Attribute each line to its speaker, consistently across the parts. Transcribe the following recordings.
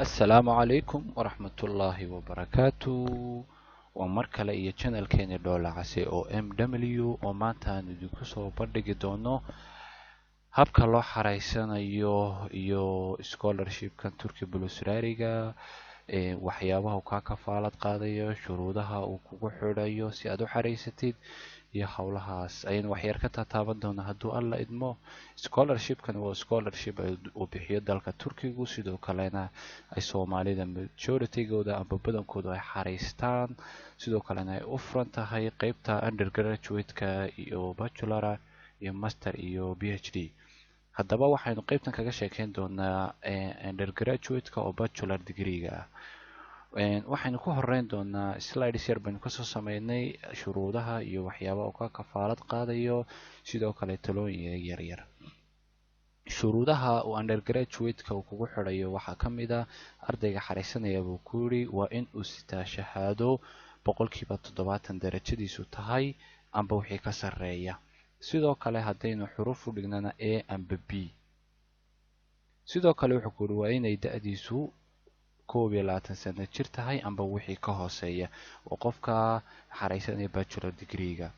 Speaker 1: Assalaamu calaykum waraxmatullaahi wabarakaatu. Waa mar kale iyo channelkeeni Dhoola Case oo MW, oo maanta aan idinku soo bandhigi doono habka loo xareysanayo iyo scholarshipkan Turkey Burslariga, waxyaabaha uu kaa kafaalad qaadayo, shuruudaha uu kugu xidhayo si aad u xareysatid iyo howlahaas ayaynu waxyar ka taataaban doonaa hadduu Alla idmo. Scholarshipkan waa scholarship uu bixiyo dalka Turkigu, sidoo kalena ay Soomaalida majoritygooda amba badankoodu ay xareystaan, sidoo kalena ay u furan tahay qeybta undergraduate-ka iyo bachelor iyo master iyo PhD. Haddaba waxaynu qeybtan kaga sheekeyn doonaa undergraduate-ka oo bachelor degree-ga ah. Waxaynu ku horeyn doonaa slides yar baynu kasoo sameynay shuruudaha iyo waxyaabaha uu ka kafaalad qaadayo, sidoo kale talooyin yaryar. Shuruudaha uu undergraduate-ka uu kugu xidhayo waxaa ka mid ah: ardayga xareysanaya, buu ku yidhi, waa in uu sitaa shahaado 70% darajadiisu tahay amba wixii ka sarreeya, sidoo kale haddaynu xuruuf u dhignana A amba B. Sidoo kale wuxuu ku yidhi waa inay da-diisu 21 sano jir tahay amba wixii ka hooseeya, oo qofka xareysanaya bachelor degree-ga.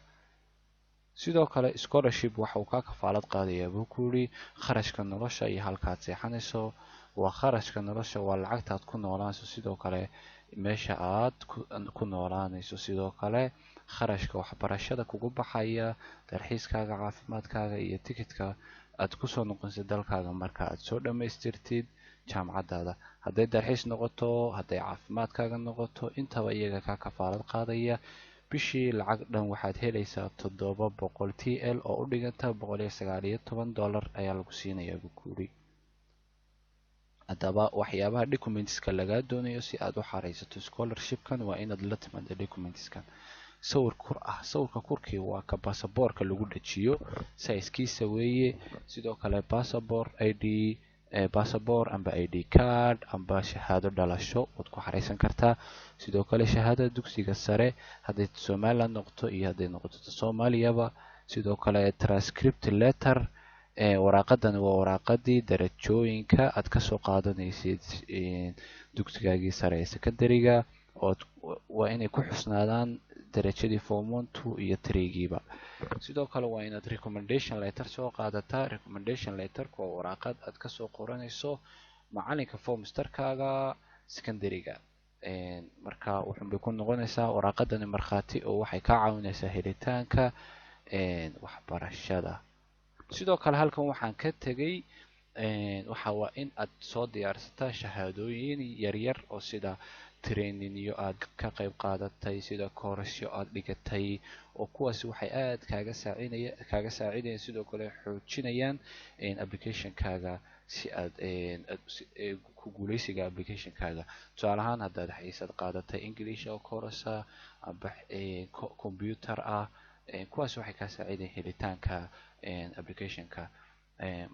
Speaker 1: Sidoo kale scholarship waxa uu ka kafaalad qaadayaa, buu ku yidhi, kharashka nolosha iyo halkaad seexanayso. Waa kharashka nolosha, waa lacagtaad ku noolaanayso, sidoo kale meesha aad ku noolaanayso, sidoo kale kharashka waxbarashada kugu baxaya, dalxiiskaaga, caafimaadkaaga iyo tikitka aad kusoo noqonayso dalkaaga marka aad soo dhamaystirtid jaamacadaada. Hadday dalxiis noqoto, hadday caafimaadkaaga noqoto, intaba iyaga kaa kafaalad qaadaya. Bishii lacag dhan waxaad helaysaa 700 TL oo u dhiganta $119 ayaa lagu siinayaa, buu ku yidhi. Haddaba waxyaabaha documentska lagaa doonayo si aad u xareysato scholarshipkan waa inaad la timaado documentskan: sawir kur ah, sawirka kurkii waa ka basaboorka lagu dhajiyo sizekiisa weeye, sidoo kale passport ID, passport amba ID card amba shahaado dhalasho waad ku xareysan kartaa, sidoo kale shahaadada dugsiga sare hadday Somaliland noqoto iyo hadday noqoto Soomaaliyaba, sidoo kale transcript letter. Waraaqadani waa waraaqadii darajooyinka aad kasoo qaadanaysid dugsigaagii sare ee secondary-ga, ood waa inay ku xusnaadaan darajadii form 1, 2 iyo 3-giiba. Sidoo kale waa inaad recommendation letter soo qaadataa. Recommendation letterku waa waraaqad aad kasoo qoranayso macalinka formsterkaaga secondary-ga. Marka wuxuunbay ku noqonaysaa waraaqadani markhaati oo waxay kaa caawinaysaa helitaanka waxbarashada. Sidoo kale halkan waxaan ka tegay waxa waa in aad soo diyaarsataa shahaadooyin yaryar oo sida trainingyo aad ka qayb qaadatay, sida koorasyo aad dhigatay, oo kuwaasi waxay aad kaaga saacinaya kaaga saacidayaan, sidoo kale xoojinayaan applicationkaaga si aad ku guuleysiga applicationkaaga. Tusaale ahaan, haddaad xiisad qaadatay English oo course amba computer ah, kuwaas waxay kaa saacidayaan helitaanka applicationka.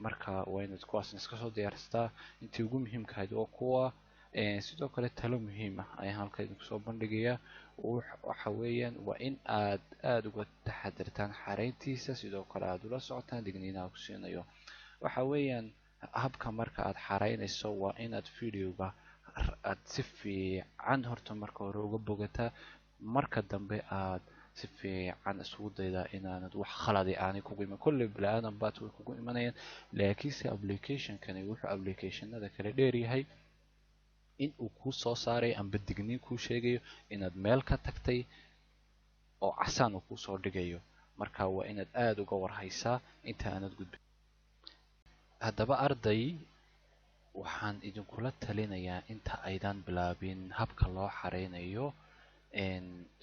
Speaker 1: Marka waa inaad kuwaasna iska soo diyaarsataa. Intii ugu muhiimka ahayd waa kuwa. Sidoo kale talo muhiim ah ayaan halka idinku soo bandhigayaa. Waxa weeyaan waa in aad aada uga taxadirtaan xareyntiisa, sidoo kale aada ula socotaan digniinaha ku siinayo. Waxa weeyaan habka marka aad xareynayso waa inaad videoga aad si fiican horta marka hore uga bogataa, marka dambe aad si fiican isugu daydaa inaanad wax khaladi aanay kugu iman. Kolley bini-aadan baad, way kugu imanayaan, laakiinse applicationkani wuxuu applicationada kale dheer yahay in uu kuu soo saarayo amba digniin kuu sheegayo inaad meel ka tagtay oo casaan uu kuusoo dhigayo. Marka waa inaad aada uga warhaysaa inta aanad gudbin. Haddaba arday, waxaan idinkula talinayaa inta aydan bilaabin habka loo xareynayo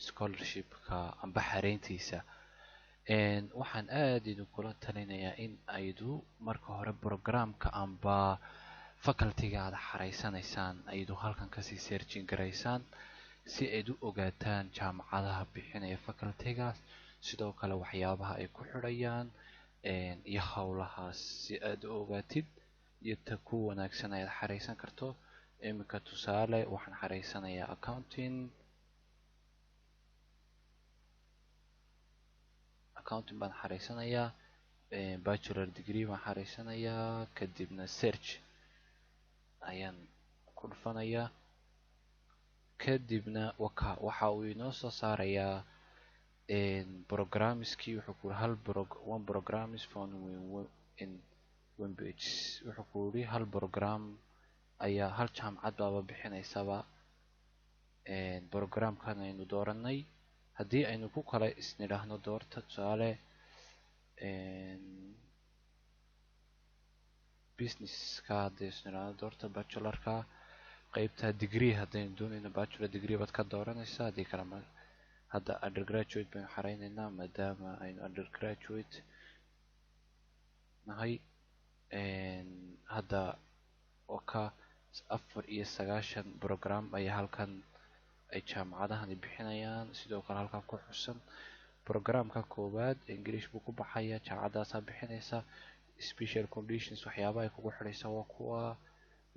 Speaker 1: scholarshipka amba xareyntiisa, waxaan aada idinkula talinayaa in aydu marka hore programka amba facultyga aad xareysanaysaan aydu halkan kasii searching garaysaan si ayd u ogaataan jaamacadaha bixinaya facultygaas, sidoo kale waxyaabaha ay ku xidhayaan iyo howlahaas, si aad u ogaatid iyo ta ku wanaagsan ayaad xareysan karto. Iminka tusaale waxaan xareysanayaa accounting baan xareysanayaa, bachelor degree baan xareysanayaa, kadibna search ayaan ku dhufanayaa. Kadibna waka waxa uu inoo soo saarayaa programmiskii. Wuxuu ku hal one program is found in one page. Wuxuu ku yidhi hal program ayaa hal jaamacad baaba bixinaysaba programkan aynu dooranay. Haddii aynu ku kale isnidhaahno doorta, tusaale businesska, haddii isnidhaahno doorta bachelorka qeybta degree, haddaynu doonayno bachelor degree baad ka dooranaysaa. Haddii kale ma hadda undergraduate baynu xareyneynaa, maadaama aynu undergraduate nahay. Hadda oo ka 94 program ayaa halkan ay jaamacadahani bixinayaan. Sidoo kale halkan ku xusan programka koowaad English buu ku baxaya, jaamacadaasaa bixinaysa. Special conditions, waxyaabaha ay kugu xidhaysa waa kuwa.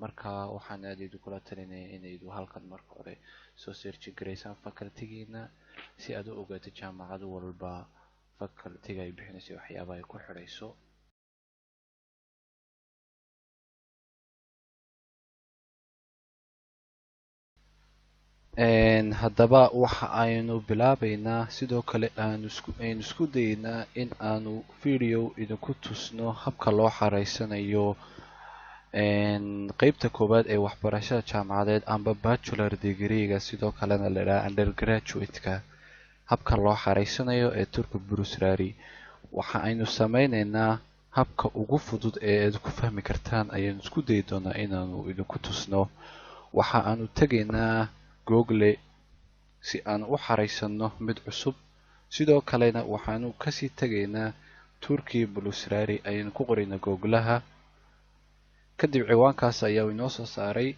Speaker 1: Marka waxaan aad idinkula talinaya inaydu halkan marka hore soo searchi garaysaan facultygiina, si aad u ogaato jaamacad walba facultyga ay bixinayso, waxyaabaha ay ku xidhayso. Haddaba waxa aynu bilaabeynaa, sidoo kale aynu isku dayeynaa in aanu video idinku tusno habka loo xareysanayo qeybta koowaad ee waxbarashada jaamacadeed amba bachelor degree-ga, sidoo kalena la idhaha undergraduate-ka, habka loo xareysanayo ee Turku Burslari. Waxa aynu sameyneynaa habka ugu fudud ee aad ku fahmi kartaan ayaynu isku dayi doonaa inaanu idinku tusno. Waxa aanu tegaynaa Google si aan u xareysano mid cusub. Sidoo kalena waxaanu kasii tegaynaa Turkey Burslari ayaynu ku qoraynaa Googlaha. Kadib ciwaankaas ayaa inoo soo saaray.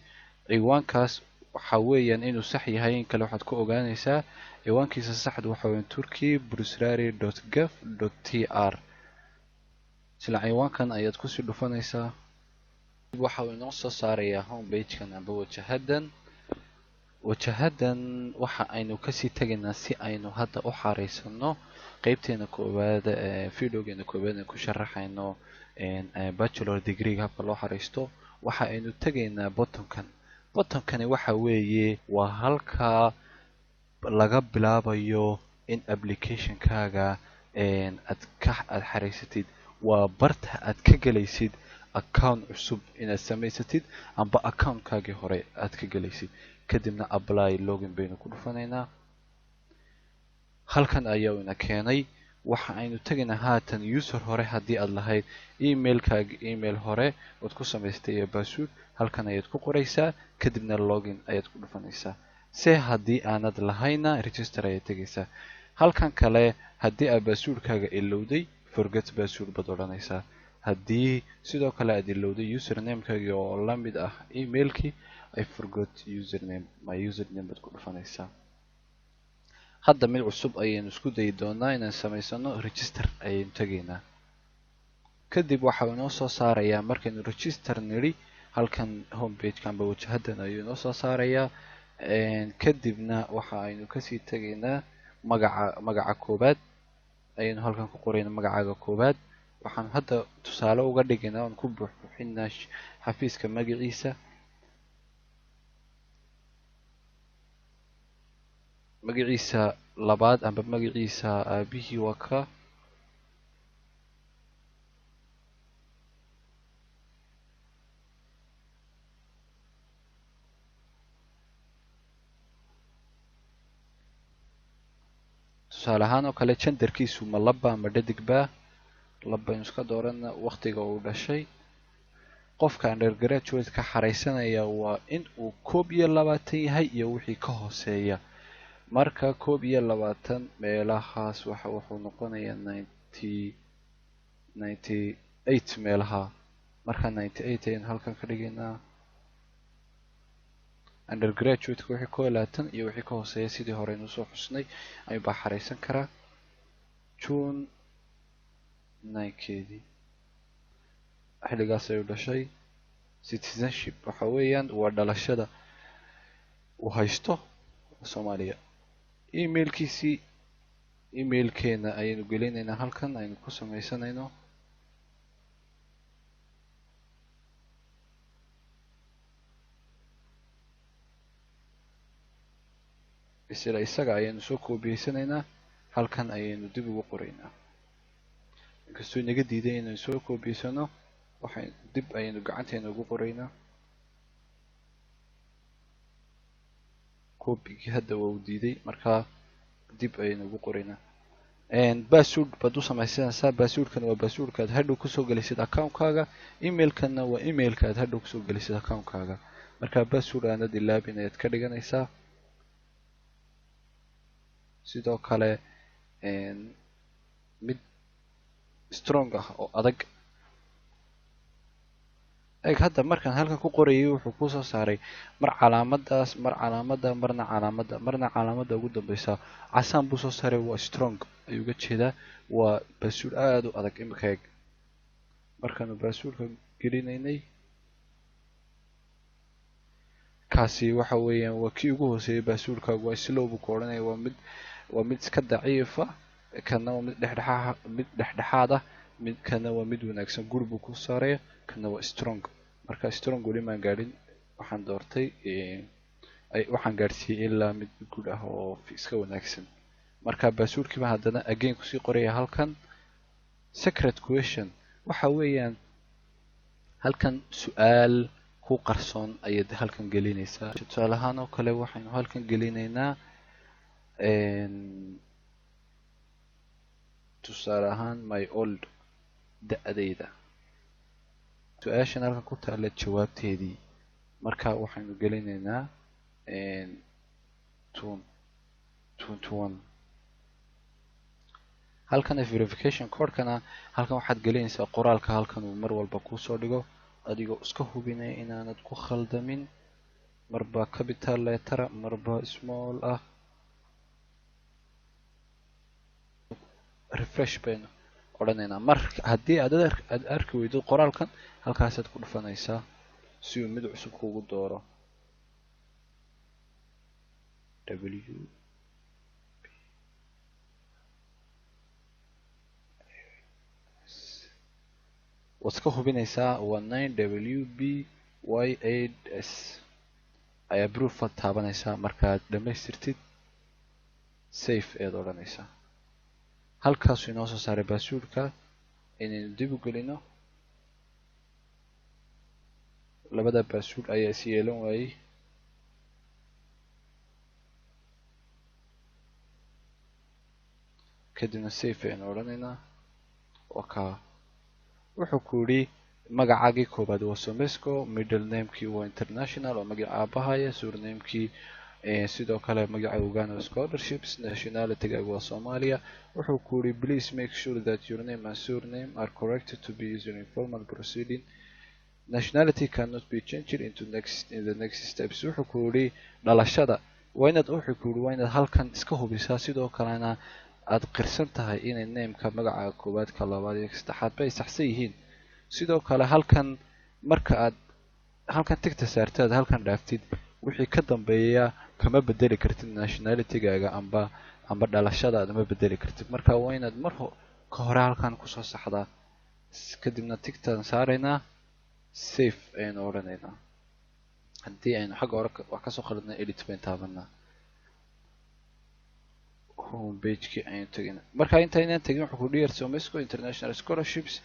Speaker 1: Ciwaankaas waxa weeyaan inuu sax yahay in kale waxaad ku ogaanaysaa ciwaankiisa saxda waxa weeyaan turkeyburslari.gov.tr. Isla ciwaankan ayaad kusii dhufanaysaa. Waxa uu inoo soo saarayaa home page-kan amba wajahadan. Wajahadan waxa aynu kasii tegaynaa si aynu hadda u xareysano qeybteena koowaad ee videogeena koowaad aan ku sharaxayno bachelor degree habka loo xareysto. Waxa aynu tegaynaa buttonkan. Buttonkani waxa weeye waa halka laga bilaabayo in applicationkaaga aad xareysatid. Waa barta aad ka gelaysid account cusub inaad samaysatid amba accountkaagii hore aad ka gelaysid. Kadibna apply login baynu ku dhufanaynaa. Halkan ayaa ina keenay. Waxa aynu tegaynaa haatan user hore haddii aad lahayd emailkaaga, email hore ood ku samaystay iyo password halkan ayaad ku qoraysaa, kadibna login ayaad ku dhufanaysaa. Se haddii aanad lahayna register ayaad tegaysaa. Halkan kale haddii aad passwordkaaga ilowday, forget password baad odhanaysaa. Haddii sidoo kale aad ilowday usernamekaagii oo la mid ah emailkii, I forgot username, my username baad ku dhufanaysaa. Hadda mid cusub ayaynu isku dayi doonaa inaan samaysano. Register ayaynu tegaynaa. Kadib waxa uu inoo soo saarayaa markaynu register nidhi halkan home page-ka amba wajahadan ayuu inoo soo saarayaa. Kadibna waxa aynu kasii tegaynaa magaca koowaad ayaynu halkan ku qoraynaa. Magacaaga koowaad waxaan hadda tusaale uga dhigaynaa oon ku buuxbuuxinaa xafiiska magaciisa. Magaciisa labaad amba magaciisa aabihii waa ka. Tusaale ahaan oo kale genderkiisu ma laba ama dhadigba, labaynu iska doorana. Waqtiga uu dhashay qofka undergraduate ka xareysanaya waa in uu 21 yahay iyo wixii ka hooseeya. Marka 21 meelahaas waxa wuxuu noqonayaa 98 meelaha. Marka 98 ayaynu halkan ka dhigaynaa. Undergraduate-ka wixii 21 iyo wixii ka hooseeya sidii hore aynu soo xusnay ayuunbaa xareysan karaa. June 9keedii xilligaas ayuu dhashay. Citizenship waxa weeyaan waa dhalashada uu haysto Soomaaliya. Emailkiisii, emailkeena ayaynu gelinaynaa halkan aynu ku sameysanayno. Isla isaga ayaynu soo koobiyeysanaynaa, halkan ayaynu dib ugu qoraynaa. Inkastoo inaga diiday inaynu soo koobiyeysano, waxay dib ayaynu gacanteena ugu qoraynaa. Koobigii hadda waa uu diiday, markaa dib ayaynu ugu qoraynaa. Password baad u samaysanaysaa. Passwordkana waa passwordka aad hadhow kusoo gelisid accountkaaga, emailkana waa emailka aad hadhow kusoo gelisid accountkaaga. Marka password aanad ilaabin ayaad ka dhiganaysaa. Sidoo kale mid strong ah oo adag. Eeg, hadda markaan halkan ku qorayay wuxuu kusoo saaray mar calaamadaas, mar calaamada, marna calaamada, marna calaamada ugu dambeysa casaan buu soo saaray. Waa strong ayuu uga jeedaa, waa password aada u adag. Imika eeg, markaanu passwordka gelinaynay, kaasi waxa weeyaan waa kii ugu hooseeyay. Passwordkaagu waa slow buu ku odhanaya, waa mid iska daciifa. Kana waa mid dhexdhexaa, mid dhexdhexaad ah. Mid kana waa mid wanaagsan, good buu ku saaraya. Kana waa strong. Marka strong weli maan gaadhin, waxaan doortay, waxaan gaadhsiiyey ilaa mid good ah oo iska wanaagsan. Marka passwordkii baan haddana again kusii qoraya halkan. Secret question waxa weeyaan halkan su-aal ku qarsoon ayaad halkan gelinaysaa. Tusaale ahaan oo kale waxaynu halkan gelinaynaa, tusaale ahaan, my old da-dayda, su-aashan halkan ku taalla jawaabteedii. Marka waxaynu gelinaynaa 21. Halkan verification codekana, halkan waxaad gelinaysaa qoraalka halkan uu mar walba kuusoo dhigo, adigoo iska hubinaya inaanad ku khaldamin, marba capital letter, marba small ah. Refresh baynu odhanaynaa. Mar haddii aad arki weydo qoraalkan, halkaasaad ku dhufanaysaa si uu mid cusub kugu dooro. W B S, waad iska hubinaysaa, waa 9 W B Y 8 S ayaa proof aad taabanaysaa. Markaad dhamaystirtid, save ayaad odhanaysaa. Halkaasuu inoo soo saaray passwordka inaynu dib u gelino. Labada password ayaa is yeelan waayey. Kadibna save ayaynu odhanaynaa. Waa kaa. Wuxuu ku yidhi magacaagii koobaad waa Somesco, middle namekii waa international oo magaca aabahaya, surnamekii sidoo kale magaca Uganda scholarships, nationalitygaaga waa Soomaaliya. Wuxuu ku yidhi, "Please make sure that your name and surname are correct to be used in formal proceeding. Nationality cannot be changed into next in the next steps." Wuxuu ku yidhi dhalashada waa inaad, wuxuu ku yidhi waa inaad halkan iska hubisaa, sidoo kalena aad qirsan tahay inay nameka, magaca koowaad, ka labaad iyo saddexaad ba ay saxsan yihiin. Sidoo kale halkan marka aad halkan tickta saartid, aad halkan dhaaftid, wixii ka dambeeya kama bedeli kartid nationalitygaaga amba dhalashadaada ma bedeli kartid. Marka waa inaad mar ka hore halkan kusoo saxdaa. Kadibna ticktaan saaraynaa, save ayaynu odhanaynaa. Haddii aynu xagga hore wax kasoo khaladnay, edit bayn taabanaa, home pagekii aynu tegaynaa. Marka intaynaan tegin, wuxuu ku "Dear Somesco International Scholarships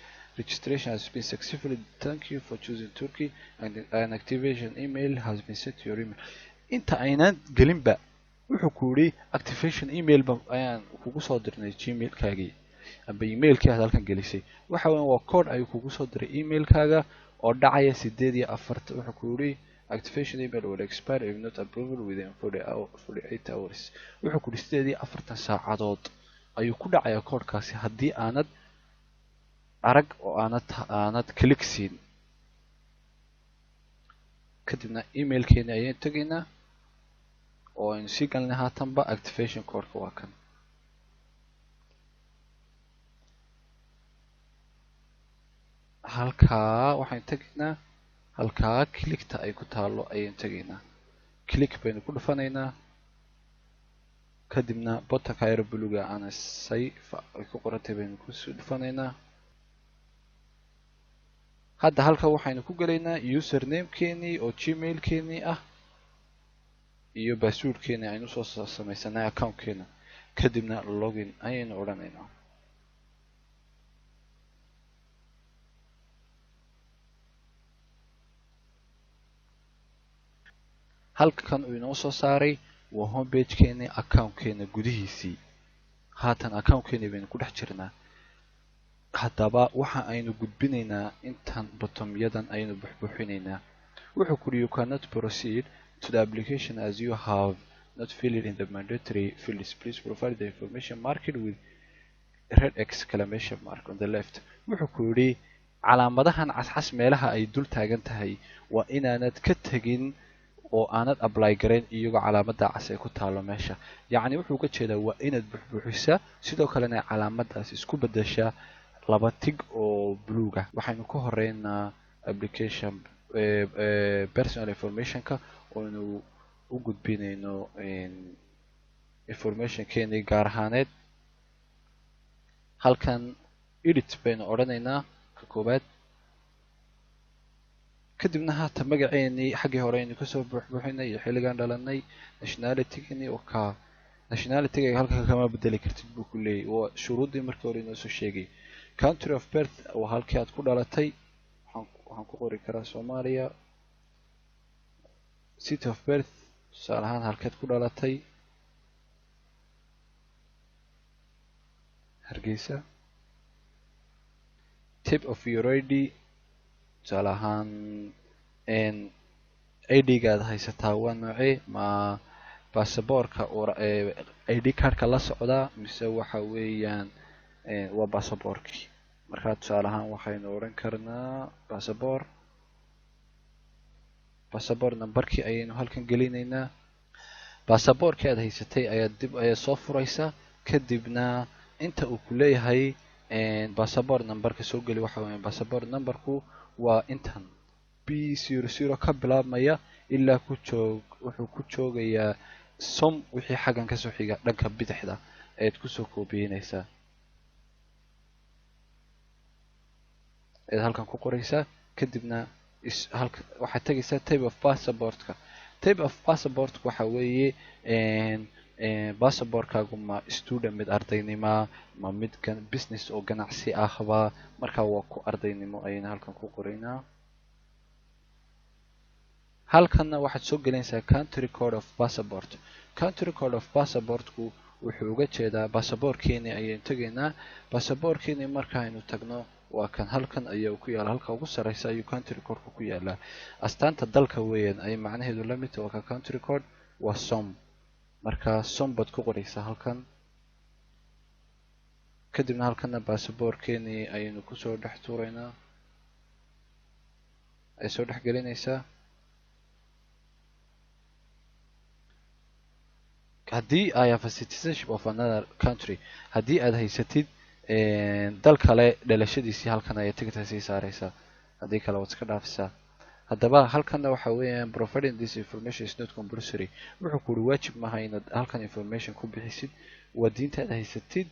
Speaker 1: registration has been successfully. Thank you for choosing Turkey and an activation email has been sent to your email." Inta aynaan gelinba wuxuu ku yidhi activation email ba ayaan kugu soo dirnay Gmailkaagii amba emailkii aad halkan gelisay. Waxa weyan waa code ayuu kugu soo diray emailkaaga oo dhacaya 48. Wuxuu ku yidhi, "Activation email will expire if not approved within 48 hours." Wuxuu ku yidhi 48 saacadood ayuu ku dhacayaa codekaasi haddii aanad arag oo aanad click siin. Kadibna emailkeeni ayaynu tegaynaa oo aynu sii galnay haatanba. Activation codeka waa kan. Halkaa waxaynu tegaynaa, halkaa clickta ay ku taalo ayaynu tegaynaa, click baynu ku dhufanaynaa. Kadibna buttonka yaro buluga ana save ay ku qorantay baynu kusii dhufanaynaa. Hadda halka waxaynu ku gelaynaa usernamekeenii oo Gmailkeenii ah iyo passwordkeena aynu soo samaysanay accountkeena, kadibna login ayaynu odhanaynaa. Halkan uu inoo soo saaray waa homepagekeeni accountkeena gudihiisii. Haatan accountkeeni baynu ku dhex jirnaa. Haddaba waxa aynu gudbinaynaa intan buttonyadan aynu buxbuxinaynaa. Wuxuu kuri you cannot proceed to the application as you have not filled in the mandatory fields. Please provide the information marked with red exclamation mark on the left. Wuxuu ku yidhi calaamadahan cascas meelaha ay dul taagan tahay waa inaanad ka tegin oo aanad apply garayn iyagoo calaamada cas ay ku taalo meesha. Yacni wuxuu uga jeedaa waa inaad buxbuxisaa, sidoo kalena calaamadaas isku bedeshaa laba tig oo buluuga. Waxaynu ka horeynaa application personal informationka oonu u gudbinayno informationkeenii gaar ahaaneed. Halkan edit baynu odhanaynaa ka koowaad, kadibna haatan magaceenii xaggii hore aynu kasoo buuxbuuxinay iyo xilligaan dhalanay, nationalitygeeni oo ka nationalityga halkan kama bedeli kartid buu ku leeyahy, waa shuruuddii markii hore inoo soo sheegay. Country of birth waa halkii aad ku dhalatay, waxaan ku qori karaa Soomaaliya. City of birth tusaale ahaan halkeed ku dhalatay, Hargeysa. Type of your ID tusaale ahaan ID-ga aad haysataa waa noocee, ma baasaboorka ID cardka la socdaa mise waxa weeyaan waa baasaboorkii. Markaa tusaale ahaan waxaynu odhan karnaa baasaboor, baasaboor numberkii ayaynu halkan gelinaynaa. Baasaboorkii aad haysatay ayaad dib ayaad soo furaysaa, kadibna inta uu ku leeyahay baasaboor numberka soo geli. Waxa weeyaan baasaboor numberku waa intan B00 ka bilaabmaya ilaa ku joog, wuxuu ku joogayaa som wixii xaggan kasoo xiga dhanka bidixda ayaad kusoo koobiyeynaysaa, ayaad halkan ku qoraysaa. Kadibna halka waxaad tegaysaa type of passportka. Type of passportka waxa weeye passaportkaagu ma student mid ardaynima, ma mid business oo ganacsi ahba. Marka waa ku ardaynimo ayayna halkan ku qoraynaa. Halkanna waxaad soo gelinaysaa country code of passport. Country code of passportku wuxuu uga jeedaa baasaboorkeeni ayaynu tegaynaa. Baasaboorkeeni markaaynu tagno waa kan halkan ayaa ku yaala, halka ugu sareysa ayuu country codeka ku yaalaa. Astaanta dalka weeyaan ay macnaheedu la mid tahay, waa ka country code waa som. Marka som baad ku qoraysaa halkan, kadibna halkana baasaboorkeeni ayaynu kusoo dhex tuuraynaa, ay soo dhex gelinaysaa. Haddii I have a citizenship of another country, haddii aad haysatid dal kale dhalashadiisii, halkan ayaad tigta sii saaraysaa, haddii kale waad iska dhaafisaa. Haddaba halkanna waxa weeyaan providing this information is not compulsory. Wuxuu ku uri waajib maaha inaad halkan information ku bixisid, waa diinta aad haysatid.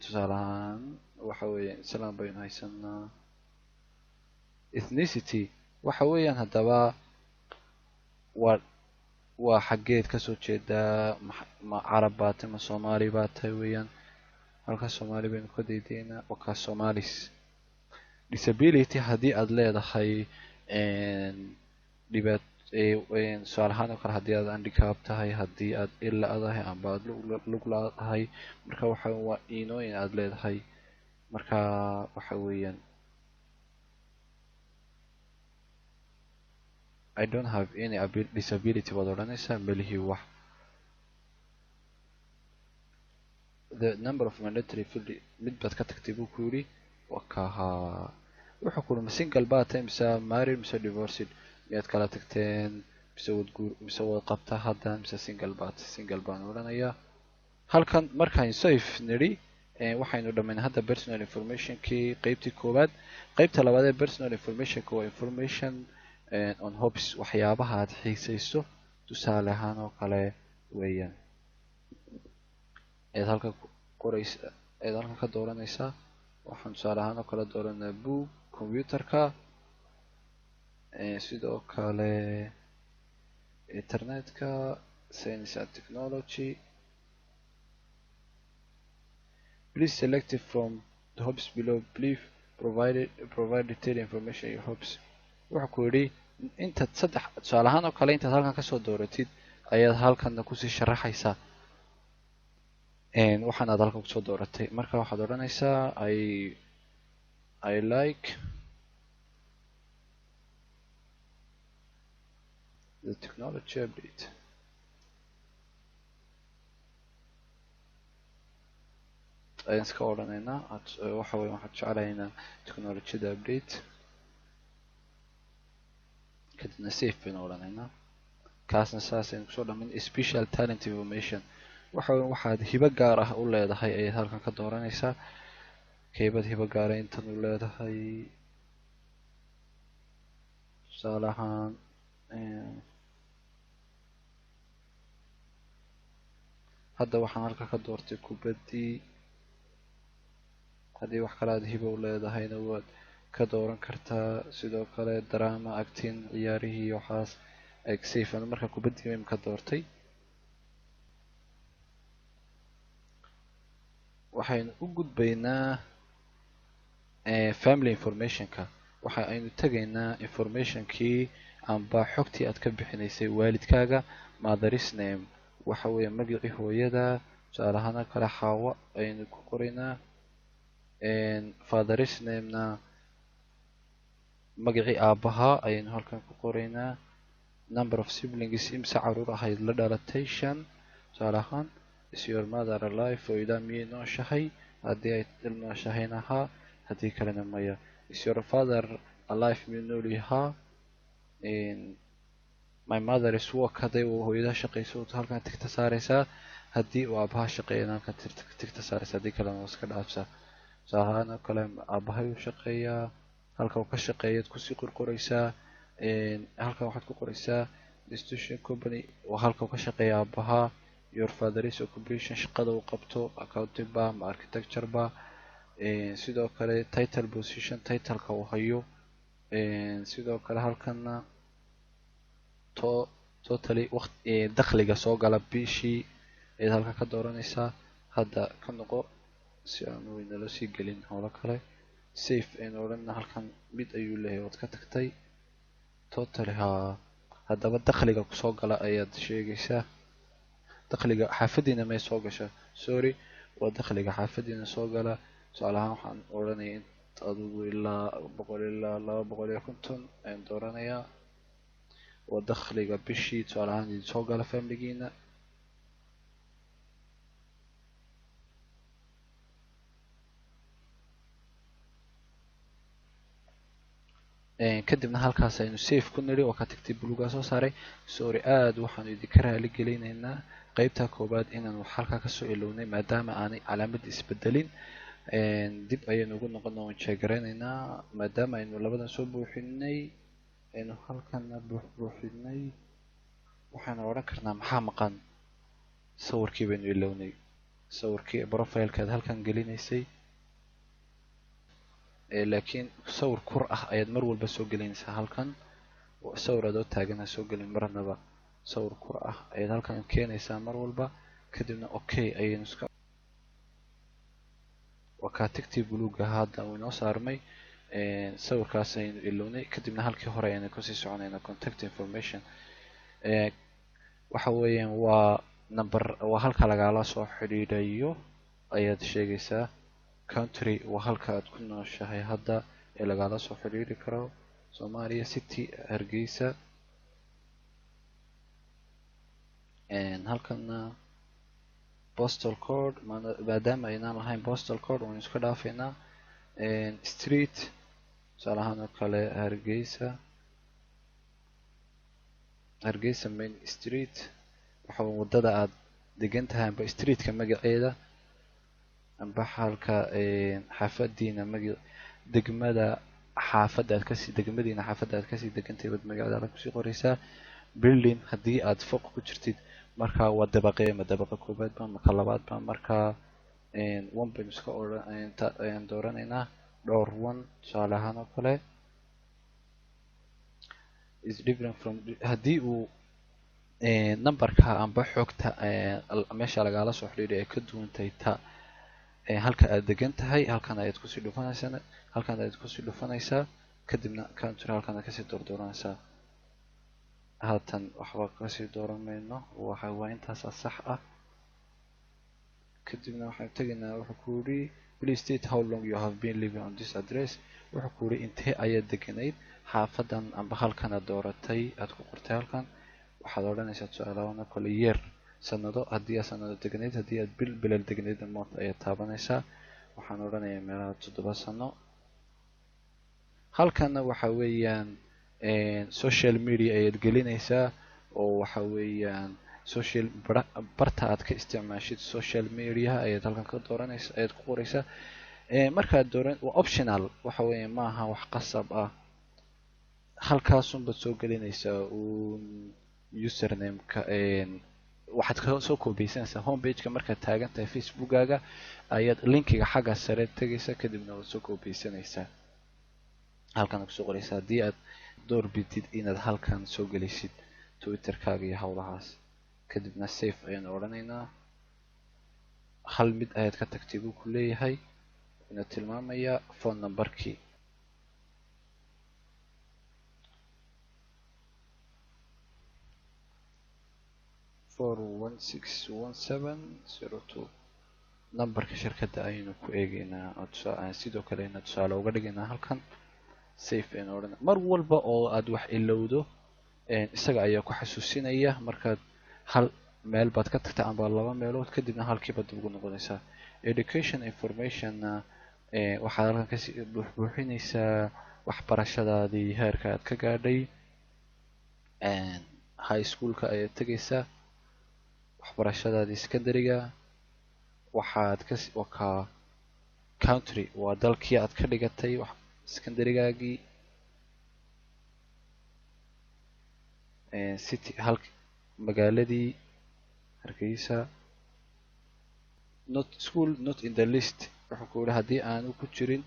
Speaker 1: Tusaale ahaan waxa weeyaan Islam baynu haysanaa. Ethnicity waxa weeyaan haddaba waa xaggeed kasoo jeedaa, ma Carab baa tahay ma Soomaali baa tahay weeyaan. Halka Soomaali baynu ka daydaynaa, waa kaa Somalis. Disability haddii aad leedahay dhibaat, tusaale ahaan oo kale haddii aad handicap tahay, haddii aad il la-dahay amba aad lug la-dahay, marka waxa waa iinooyin aad leedahay. Marka waxa weeyaan I don't have any disability baad odhanaysaa, melihii wax. The number of mandatory field mid baad ka tagtay buu ku yidhi, waa kahaa. Wuxuu ku yidhi ma single baa tahay mise married mise divorced, miyaad kala tagteen mise wad guur mise wad qabtaa hadda mise single baa tahay. Single baan odhanayaa. Halkan markaan save nidhi waxaynu dhamaynay hadda personal informationkii qeybtii koowaad. Qeybta labaad ee personal informationka waa information on hobbies, waxyaabaha aad xiisayso tusaale ahaan oo kale weeyaan. Ayaad halkan ku qoraysa, ayaad halkan ka dooranaysaa. Waxaan tusaale ahaan oo kale dooranaa book, computerka, sidoo kale Internetka, science and technology. Please select from the hobbies below. Please provide detailed information your hobbies. Wuxuu ku yidhi intaad saddex tusaale ahaan oo kale intaad halkan kasoo dooratid ayaad halkanna kusii sharaxaysaa waxaan aad halkan kusoo dooratay. Marka waxaad odhanaysaa I like the technology update. Ayaan iska odhanaynaa, waxa weeye waxaan jeclahaynaa technologyada update. Kadibna save baynu odhanaynaa. Kaasna saas aynu kusoo dhamin. Special talent information, waxa weeye waxaad hibo gaar ah u leedahay ayaad halkan ka dooranaysaa. Keybad hibo gaara intan u leedahay, tusaale ahaan hadda waxaan halka ka doortay kubaddii. Haddii wax kale aad hibo u leedahayna waad ka dooran kartaa. Sidoo kale drama, acting, ciyaarihii, waxaas. Save. Marka kubaddii baynu ka doortay. Waxaynu u gudbaynaa family informationka. Waxa aynu tegaynaa informationkii amba xogtii aad ka bixinaysay waalidkaaga. Mother's name waxa weeye magacii hooyada, tusaale ahaan oo kale Xaawo ayaynu ku qoraynaa. Father's name-na magacii aabaha ayaynu halkan ku qoraynaa. Number of siblings, imse caruur ahayd la dhalatay? 5 tusaale ahaan. Is your mother alive? Hooyadaa miyay nooshahay? Haddii ay noolshahayna haa, haddii kalena maya. Is your father alive? Miyuu nool yahaa? My mother is work, hadday hooyadaa shaqeyso halkan tigta saareysaa. Haddii uu aabaha shaqeeyana halkan tigta saareysaa, haddii kalena waa iska dhaafsaa. Tusaale ahaan oo kale aabahay uu shaqeeyaa, halka uu ka shaqeeyaad kusii qorqoreysaa. Halkan waxaad ku qoreysaa institution, company, waa halka uu ka shaqeeya aabaha. Your father is occupation, shaqada uu qabto, accounting ba ama architecture ba. Sidoo kale title, position, titleka uu hayo. Sidoo kale halkana to totally waqti dakhliga soo gala bishii ayaad halkan ka dooranaysaa. Hadda ka noqo si aanu inala sii gelin howlo kale. Save aynu odhanna. Halkan mid ayuu leeyahay, waad ka tagtay totally. Haa, haddaba dakhliga kusoo gala ayaad sheegaysaa. Dakhliga xaafadiina may soo gasha, sorry, waa dakhliga xaafadiina soo gala. Tusaale ahaan waxaan odhanaya in adigu ilaa 100 ilaa 250 ayaan dooranayaa. Waa dakhliga bishii tusaale ahaan idin soo gala familigiina. Kadibna halkaas aynu save ku nidhi oo ka tagtay buluugaa soo saaray. Sorry, aada waxaanu idinka raali gelinaynaa qeybta koowaad inaan wax halkaa kasoo ilownay, maadaama aanay calaamadda isbedelin. Dib ayaynu ugu noqona, waan jeegaraynaynaa maadaama aynu labadan soo buuxinay, aynu halkana buuxbuuxinay. Waxaanu odhan karnaa maxaa maqan? Sawirkii baynu ilownay, sawirkii profilekaad halkan gelinaysay. Laakiin sawir kur ah ayaad mar walba soo gelinaysaa halkan. Sawir adoo taagan ha soo gelin marnaba. Sawir kur ah ayaad halkan keenaysaa mar walba. Kadibna okay ayaynu iska. Waa kaa tigtii buluuga hadda uu inoo saarmay. Sawirkaas ayaynu ilownay. Kadibna halkii hore ayaynu kusii soconaynaa. Contact information waxa weeyaan waa number, waa halka lagala soo xidhiidhayo ayaad sheegaysaa. Country waa halka aad ku nooshahay hadda ee lagala soo xidhiidhi karo, Soomaaliya, city Hargeysa. Halkana postal code, maadaama aynaan lahayn postal code waynu iska dhaafaynaa. Street tusaale ahaan oo kale Hargeysa, Hargeysa main street, waxa wadada aad degan tahay amba streetka magaceeda, amba halka xaafadiina maga degmada xaafadda aad kasii degmadiina xaafadda aad kasii degantahay baad magaceeda halkan kusii qoreysaa. Building, haddii aad foq ku jirtid marka waa dabaqee, ma dabaqa koobaad ba ma ka labaad ba? Marka one baynu iska odhan dooranaynaa, dhowr one tusaale ahaan oo kale. Is different from haddii uu Numberka amba xogta meesha lagala soo xidhiidhay ay ka duwantahay ta halka aad degan tahay, halkan ayaad kusii dhufanaysaa, halkan ayaad kusii dhufanaysaa, kadibna country halkan aad kasii doordooranaysaa. Haatan waxba kasii dooran mayno, waxa waa intaasa sax ah. Kadibna waxaan tegaynaa, wuxuu ku yidhi "Please state how long you have been living on this address." Wuxuu ku yidhi intee ayaad deganayd xaafadan amba halkan aad dooratay, aad ku qortay halkan. Waxaad odhanaysaa tusaalahaan kale year, sanado, haddii aad sanado deganayd. Haddii aad bil, bilal deganayd, month ayaad taabanaysaa. Waxaan odhanayaa meelaha 7 sano. Halkanna waxa weeyaan social media ayaad gelinaysaa, oo waxa weeyaan social barta aad ka isticmaashid social mediaha ayaad halkan ka dooranaysa, ayaad ku qoraysaa. Markaad dooran, waa optional, waxa weeye maaha wax qasab ah. Halkaasunbaad soo gelinaysaa uun username-ka. Waxaad kasoo koobeysanaysaa homepage-ka markaad taagan tahay Facebookaaga, ayaad linkiga xagga sare tegaysaa, kadibna waad soo koobeysanaysaa, halkan kusoo qoraysaa, haddii aad door bidid inaad halkan soo gelisid Twitterkaaga iyo howlahaas. Kadibna save ayaan odhanaynaa. Hal mid ayaad ka tagtay buu ku leeyahay, wuxuuna tilmaamayaa phone numberkii. 4161702, numberka shirkadda ayaynu ku eegeynaa oo sidoo kale aynu tusaale uga dhigaynaa halkan. Save aynu odhana. Mar walba oo aad wax ilowdo, isaga ayaa ku xasuusinaya. Markaad hal meel baad ka tagta amba laba meelood, kadibna halkiibaad dib ugu noqonaysaa. Education informationna waxaad halkan kasii buuxbuuxinaysaa waxbarashadaadii, heerka aad ka gaadhay. High schoolka ayaad tegaysaa, waxbarashadaadii secondaryga. Waxaad kas wakaa country waa dalkii aad ka dhigatay secondarygaagii. City, halk magaaladii Hargeysa. Not school not in the list, wuxuu ku yihi haddii aanu ku jirin,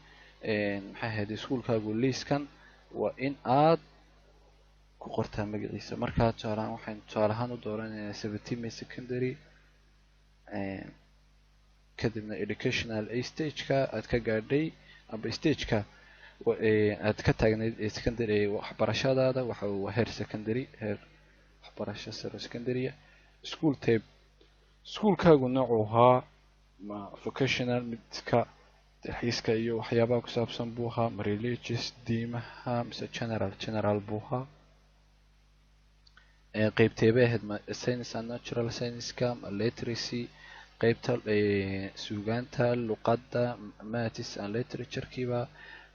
Speaker 1: maxay ahayd, iskuolkaagu liiskan, waa in aad ku qortaa magaciisa. Markaa tusaalehaan waxaynu tusaale ahaan u dooranaynaa 17 May Secondary. Kadibna educational stageka aad ka gaadhay amba stageka aad ka taagnayd ee secondary waxbarashadaada waxa waa heer secondary, heer waxbarasho sare secondarya. School type, iskuolkaagu noocuu ahaa, ma vocational, midka dalxiiska iyo waxyaabaha ku saabsan buu ahaa, ma religious, diimaha, mise general, general buu ahaa. Qeybtee bay ahayd? Ma science and natural science-ka, ma literacy, qeybta suugaanta, luqadda, maths and literature-kiiba?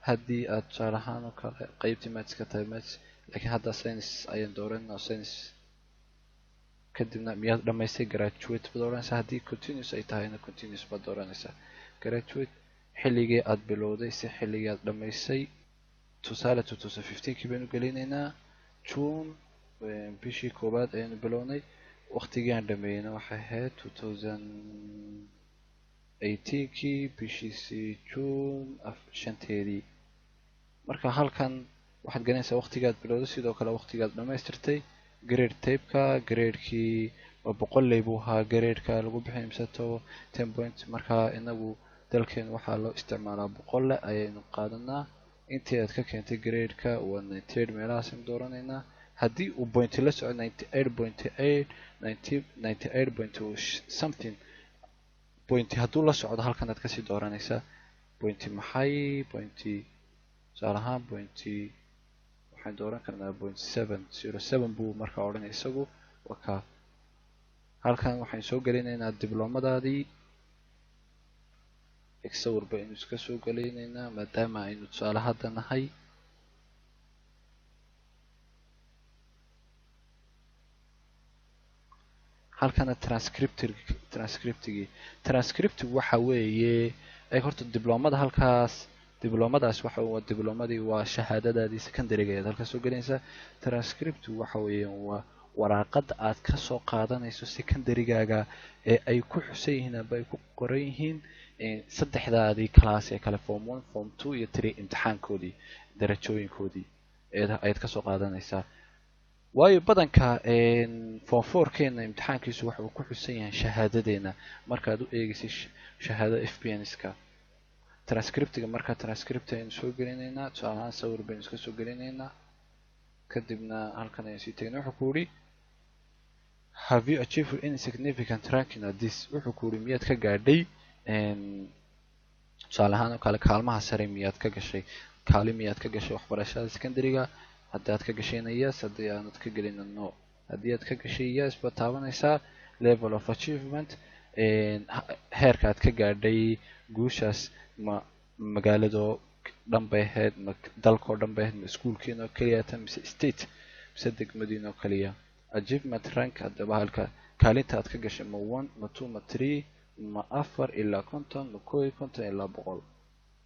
Speaker 1: Haddii aad tusaale ahaan oo kale qeybtii mathska tahay, maths, laakiin hadda science ayaan dooranaa, science. Kadibna miyaad dhamaystay? Graduate baad odhanaysaa. Haddii continuous ay tahayna, continuous baad dooranaysaa. Graduate xilligii aad bilowday si xilligii aad dhamaysay. Tusaale 2015kii baynu gelinaynaa, June, bishii koowaad ayaynu bilownay. Waqtigii aan dhameeyeyna waxay ahayd 2018kii, bishiisii June 5-teedii. Marka halkan waxaad gelinaysaa waqtigaad bilowday, sidoo kale waqtigaad dhamaystirtay. Grade typeka, gradekii waa 100 buu ahaa gradeka lagu bixin mise to 10 point? Marka inagu dalkeenu waxaa loo isticmaalaa 100 ayaynu qaadanaa. Intii aad ka keentay gradeka waa 98 meelahaasaynu dooranaynaa. Haddii uu point la soco, 98.8, 90, 98 point something point hadduu la socdo, halkan aad kasii dooranaysaa point maxay, point tusaale ahaan point waxaan dooran karnaa .707 buu markaa odhanaya isagu. Waa ka halkan waxaan soo gelinaynaa diblomadaadii. Sawir baynu iska soo gelinaynaa maadaama aynu tusaale hadda nahay. Halkana transcript, transcriptigii. Transcriptigu waxa weeye ay horta diblomada halkaas, diblomadaas waxa waa diblomadii, waa shahaadadaadii secondaryga ayaad halkaas soo gelinaysaa. Transcriptigu waxa weeye waa waraaqada aad kasoo qaadanayso secondarygaaga ee ay ku xusan yihiin amba ay ku qoran yihiin saddexdaadii class ee kale, form one, form two iyo three, imtixaankoodii, darajooyinkoodii ayaad kasoo qaadanaysaa. Waayo badanka form four-keena imtixaankiisu waxa uu ku xusan yahay shahaadadeena markaad u eegaysid shahaadada FPNska transcriptiga. Markaa transcript ayaynu soo gelinaynaa, tusaale ahaan sawir baynu iska soo gelinaynaa, kadibna halkan ayaan sii tegnay. Wuxuu ku yidhi, "Have you achieved any significant ranking at this?" Wuxuu ku yidhi, miyaad ka gaadhay, tusaale ahaan oo kale, kaalmaha sare miyaad ka gashay, kaalin miyaad ka gashay waxbarashada secondary-ga? Haddii aad ka gashayna yes, haddii aanad ka gelina no. Haddii aad ka gashay, yes baad taabanaysaa. Level of achievement, heerka aad ka gaadhay guushaas, ma magaaladoo dhan bay ahayd, ma dalkoo dhan bay ahayd, ma iskuulkiina oo keliya ta, mise state, mise degmadiina oo keliya? Achievement rank, haddaba halka kaalinta aad ka gashay, ma one, ma two, ma three, ma 54, ma 51 ilaa 100?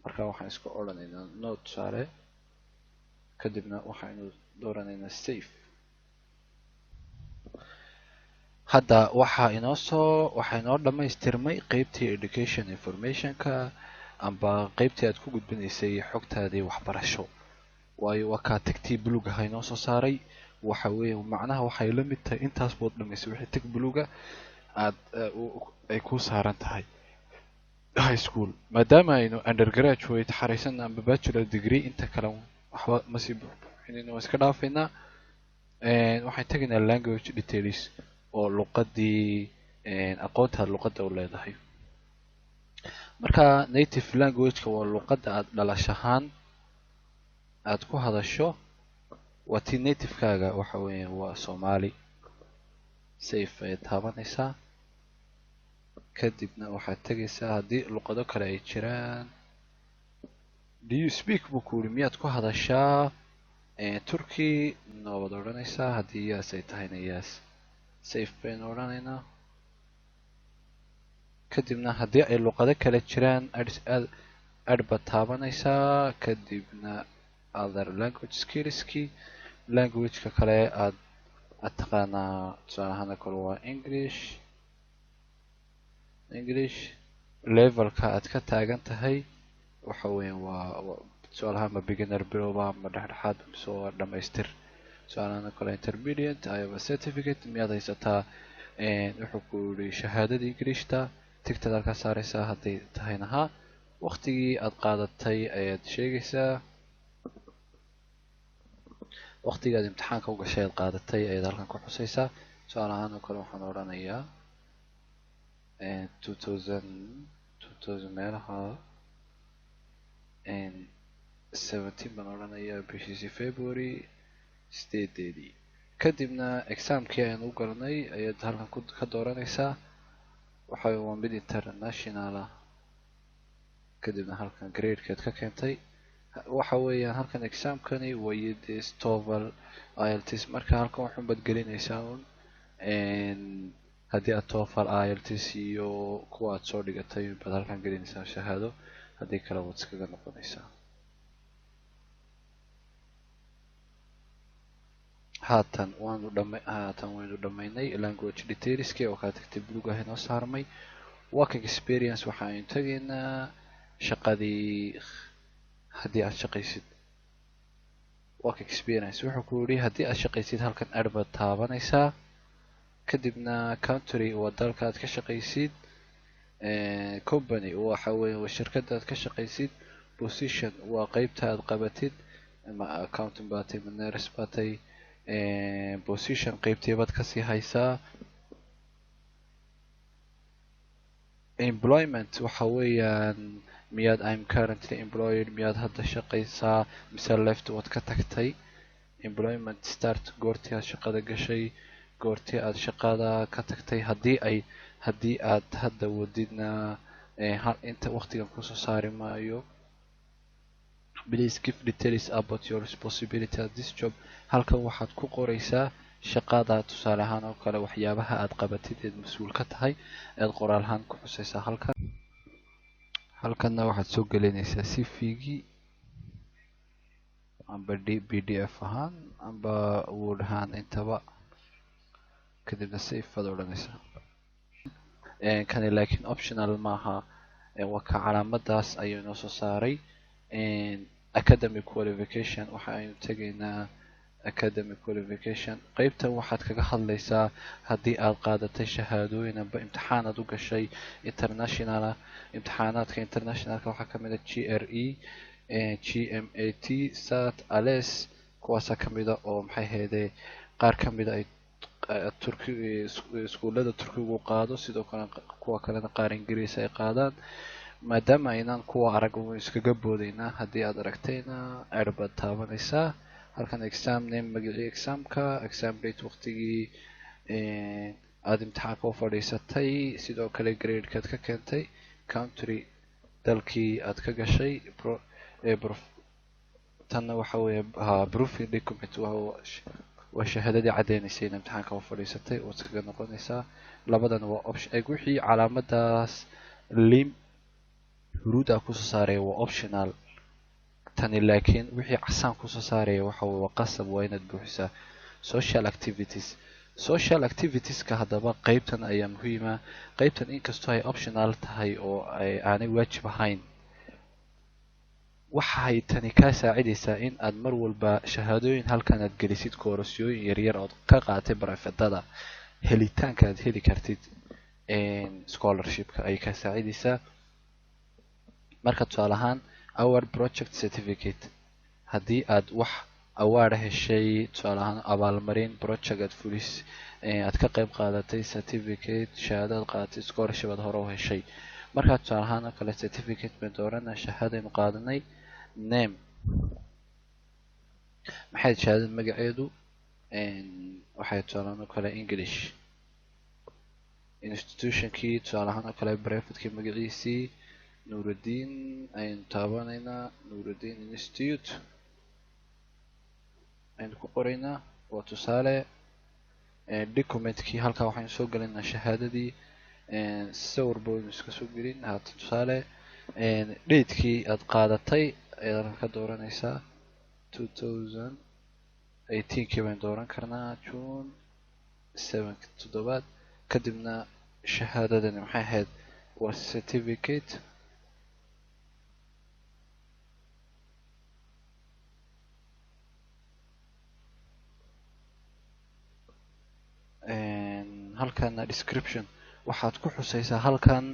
Speaker 1: Marka waxaan iska odhanaynaa no, tusaale, kadibna waxaynu dooranaynaa save. Hadda waxaa inoo dhamaystirmay qeybtii education informationka amba qeybtii aad ku gudbinaysay xogtaadii waxbarasho, waayo waa kaa ticktii buluug aha inoo soo saaray. Waxa weeye macnaha waxay la mid tahay intaas bood dhamaysay, wixii tick buluuga aad ay ku saaran tahay high school. Maadaama aynu undergraduate xaraysan amba bachelor degree, inta kale waxba masii buuxbuuxinayno, waan iska dhaafaynaa. Waxaan tegaynaa language details oo luqadii, aqoontaad luqadda u leedahay. Marka native language-ka waa luqadda aad dhalashahaan aad ku hadasho, waa tii native-kaaga, waxa weeya waa Soomaali. Save ayaad taabanaysaa, kadibna waxaad tegaysaa haddii luqado kale ay jiraan. "Do you speak?" buu ku yidhi, miyaad ku hadashaa Turkey? No baad odhanaysaa, haddii yes ay tahayna yes. Save baynu odhanaynaa. Kadibna haddii ay luqado kale jiraan, add baad taabanaysaa, kadibna other language skillski, languageka kale aad taqaanaa, tusaale ahaan kale waa English. English levelka aad ka taagan tahay waxa weeyaan waa tusaale ahaan ma beginner, bilowba, ma dhexdhexaad, mise waa dhamaystir? Tusaale ahaan kale intermediate. I have a certificate, miyaad haysataa, wuxuu ku yidhi, shahaadada Englishta? Ticktaad halkaa saaraysaa hadday tahayna haa. Waqtigii aad qaadatay ayaad sheegaysaa, waqtigii aad imtixaanka u gashay aad qaadatay ayaad halkan ku xusaysaa. Tusaale ahaan oo kale waxaan odhanayaa 2000 meelaha 17 baan odhanayaa, bishiisi February 8-deedii. Kadibna examkii ayaan u galnay ayaad halkan ku ka dooranaysaa, waxa waa mid international ah. Kadibna halkan gradekeed ka keentay, waxa weeyaan halkan examkani waa IELTS, TOEFL, IELTS. Marka halkan waxun baad gelinaysaa un haddii aad TOEFL, IELTS iyo kuwa aad soo dhigatay baad halkan gelinaysaa shahaado, haddii kale waad iskaga noqonaysaa. Haatan waynu dhamaynay language detailski oo kaa tickta buluug ah inoo saarmay. Work experience, waxa aynu tegaynaa shaqadii haddii aad shaqaysid. Work experience, wuxuu ku yidhi, haddii aad shaqaysid, halkan add baad taabanaysaa. Kadibna country waa dalka aad ka shaqaysid, company waxa weeye waa shirkadda aad ka shaqaysid, position waa qeybta aad qabatid, ma accounting baa tahay, ma nurse baa tahay, position qeybtee baad kasii haysaa. Employment waxa weeyaan miyaad I'm currently employed, miyaad hadda shaqaysaa, mise left, waad ka tagtay. Employment start, goortii aad shaqada gashay, goortii aad shaqada ka tagtay. Haddii aad hadda wadidna, inta waqtigan kusoo saari maayo. Please give details about your responsibility at this job. Halkan waxaad ku qoraysaa shaqada, tusaale ahaan oo kale waxyaabaha aad qabatid eed mas-uul ka tahay eed qoraal ahaan ku xusaysaa halkan. Halkanna waxaad soo gelinaysaa CV-gii, amba d PDF ahaan amba Word ahaan intaba, kadibna save baad odhanaysaa. Kani laakiin optional maaha, waa ka calaamadaas ayuu inoo soo saaray. Academic qualification, waxa aynu tegaynaa Academic qualification, qeybtan waxaad kaga hadlaysaa haddii aad qaadatay shahaadooyin amba imtixaan aad u gashay international. Imtixaanaadka internationalka waxaa kamid a GRE, GMAT, SAT, ALES, kuwaasaa kamid a oo maxay ahayde qaar kamida ay Turki iskuulada Turkigu qaado, sidoo kale kuwa kalena qaar Ingiriis ay qaadaan. Maadaama aynaan kuwa arag iskaga boodeynaa, haddii aad aragtayna add baad taabanaysaa. Halkan exam name, magacii examka, exam date, waqtigii aada imtixaanka u fadhiisatay, sidoo kale gradekaad ka keentay, country, dalkii aad ka gashay. Tanna waxa weeye ha proofing document, waa shahaadadii caddeynaysa in imtixaanka u fadhiisatay. Waad iskaga noqonaysaa. Labadan waa option eg, wixii calaamadaas lim huruud ah kusoo saaraya waa optional tani, laakiin wixii casaan kusoo saaraya waxa waa qasab, waa inaad buuxisaa. Social activities, social activitieska haddaba qeybtan ayaa muhiima. Qeybtan inkastoo ay optional tahay oo ay aanay waajib ahayn, waxay tani kaa saacidaysaa in aad mar walba shahaadooyin halkan aad gelisid, koorasyooyin yaryar ood ka qaadatay privateada, helitaanka aad heli kartid scholarshipka ayay kaa saacidaysaa. Marka tusaale ahaan award, project certificate, haddii aad wax award heshay, tusaale ahaan abaalmarin, project aad fulis aad ka qayb qaadatay, certificate, shahaado aad qaadatay, scholarship aad hore u heshay. Markaa tusaale ahaan oo kale certificate baan dooranaa, shahaadaynu qaadanay. Name, maxay shahaadada magaceedu? Waxay tusaale ahaan oo kale English. Institutionkii, tusaale ahaan oo kale privatekii magaciisii Nuruddin ayaynu taabanaynaa, Nuruddin Institute ayaynu ku qoraynaa, waa tusaale. Documentkii halkaa waxaynu soo gelinaa shahaadadii, sawir baynu iska soo gelin haatan tusaale. Datekii aad qaadatay ayaad halkan ka dooranaysaa, 2018kii baynu dooran karnaa, June 7, toddobaad. Kadibna shahaadadani maxay ahayd? Waa certificate. Halkana description waxaad ku xusaysaa halkan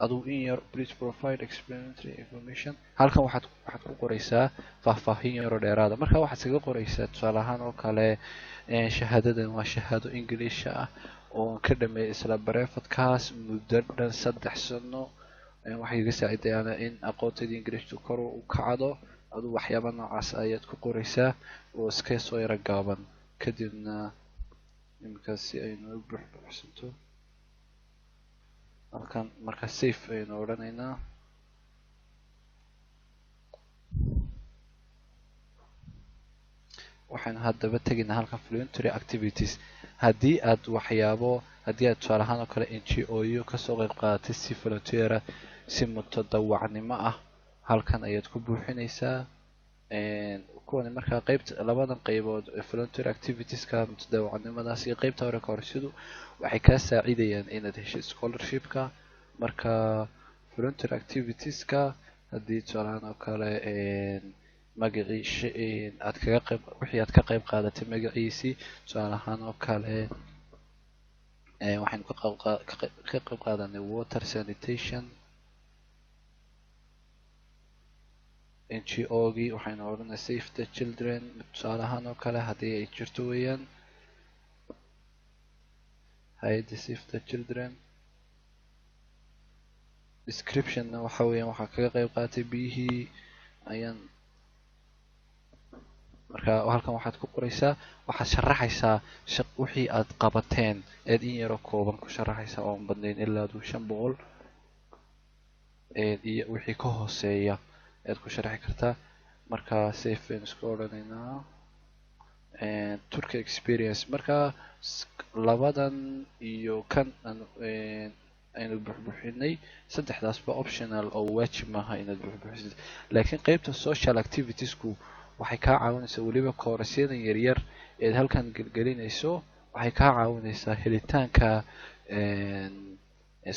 Speaker 1: aduu in yar, please provide explanatory information. Halkan waxaad ku qoraysaa faahfaahin yaroo dheeraada. Marka waxaad iskaga qoraysaa tusaale ahaan oo kale shahaadadan waa shahaado English ah oo ka dhameeyay isla privatekaas muddo dhan 3 sano, waxay iga saacidayaan in aqoontayda Englishtu kor u kacdo. Aduu waxyaaba noocaas ayaad ku qoraysaa oo iska soo yaro gaaban. Kadibna iminka si aynu u buuxbuuxsanto halkan, marka save ayaynu odhanaynaa. Waxaynu haddaba tegaynaa halkan voluntary activities. Haddii aad waxyaabo, haddii aad tusaale ahaan oo kale NGO kasoo qeyb qaadatay si volunteer, si mutadawacnimo ah, halkan ayaad ku buuxinaysaa kuwani. Markaa qeybta, labadan qeybood, voluntary activitieska, mutadawacnimadaas, iyo qeybta hore koorasyadu, waxay kaa saacidayaan inaad hesho scholarshipka. Marka voluntary activitieska haddii tusaale ahaan oo kale magacii aad kaga qayb, wixii aad ka qayb qaadatay magaciisii, tusaale ahaan oo kale waxaynu ka qayb qaadanay water sanitation NGO-gii, waxaynu odhanay Save the Children, tusaale ahaan oo kale, haddii ay jirto weeyaan hay-adda Save the Children. Descriptionna waxa weeyaan waxaa kaga qayb qaatay biyihii ayaan. Marka halkan waxaad ku qoraysaa, waxaad sharaxaysaa wixii aad qabateen eed in yaroo kooban ku sharaxaysaa oon badnayn, ilaa aduu 500 iyo wixii ka hooseeya ayaad ku sharaxi kartaa. Marka save baynu iska odhanaynaa. Turkey experience, marka labadan iyo kan aynu buxbuxinay, saddexdaasba optional oo waajib maaha inaad buxbuxisid, laakiin qeybta social activitiesku waxay kaa caawinaysaa, weliba koorasyadan yaryar eed halkan gelgelinayso waxay kaa caawinaysaa helitaanka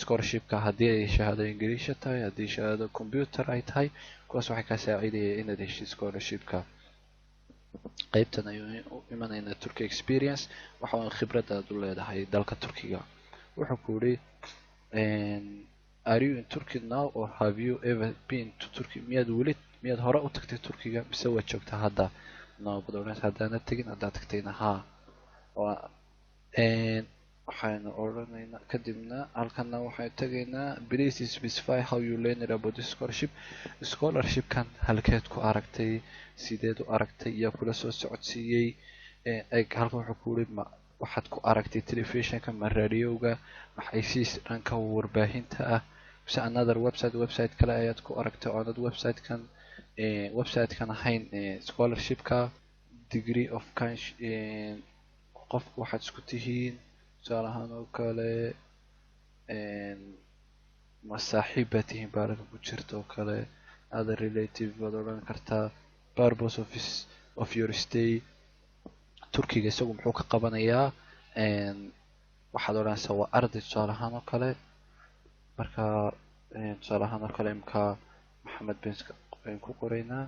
Speaker 1: scholarshipka. Haddii ay shahaado Ingiriisha tahay, haddii shahaado computer ay tahay, kuwaas waxay kaa saacidaya inaad heshid scholarshipka. Qeybtan ayuu u imanaynaa, Turkey experience. Waxa khibrad aad u leedahay dalka Turkiga. Wuxuu ku yidhi, "Are you in Turkey now or have you ever been to Turkey?" Miyaad weli, miyaad hore u tagtay Turkiga mise waad joogtaa hadda? No baad odhanaysa haddaanad tegin, haddaad tagtayna haa. Waxaynu odhanaynaa kadibna halkana waxaynu tegaynaa, "Please specify how you learned about this scholarship." Scholarshipkan halkeed ku aragtay? Sideed u aragtay? Yaa kula soo socodsiiyey? Eg, halkan wuxuu ku yidhi, ma waxaad ku aragtay telefishinka, ma raadiyowga, maxaysiis dhanka warbaahinta ah, mise another website, website kale ayaad ku aragtay oo aanad website-kan ahayn scholarshipka? Degree of qofka waxaad isku tihiin, tusaale ahaan oo kale, ma saaxiib baad tihiin baa halkan ku jirta oo kale. Other relative baad odhan kartaa. Purpose of your stay, Turkiga isagu muxuu ka qabanayaa? Waxaad odhanaysaa waa arday, tusaale ahaan oo kale. Marka tusaale ahaan oo kale imka Maxamed bayn ku qoraynaa.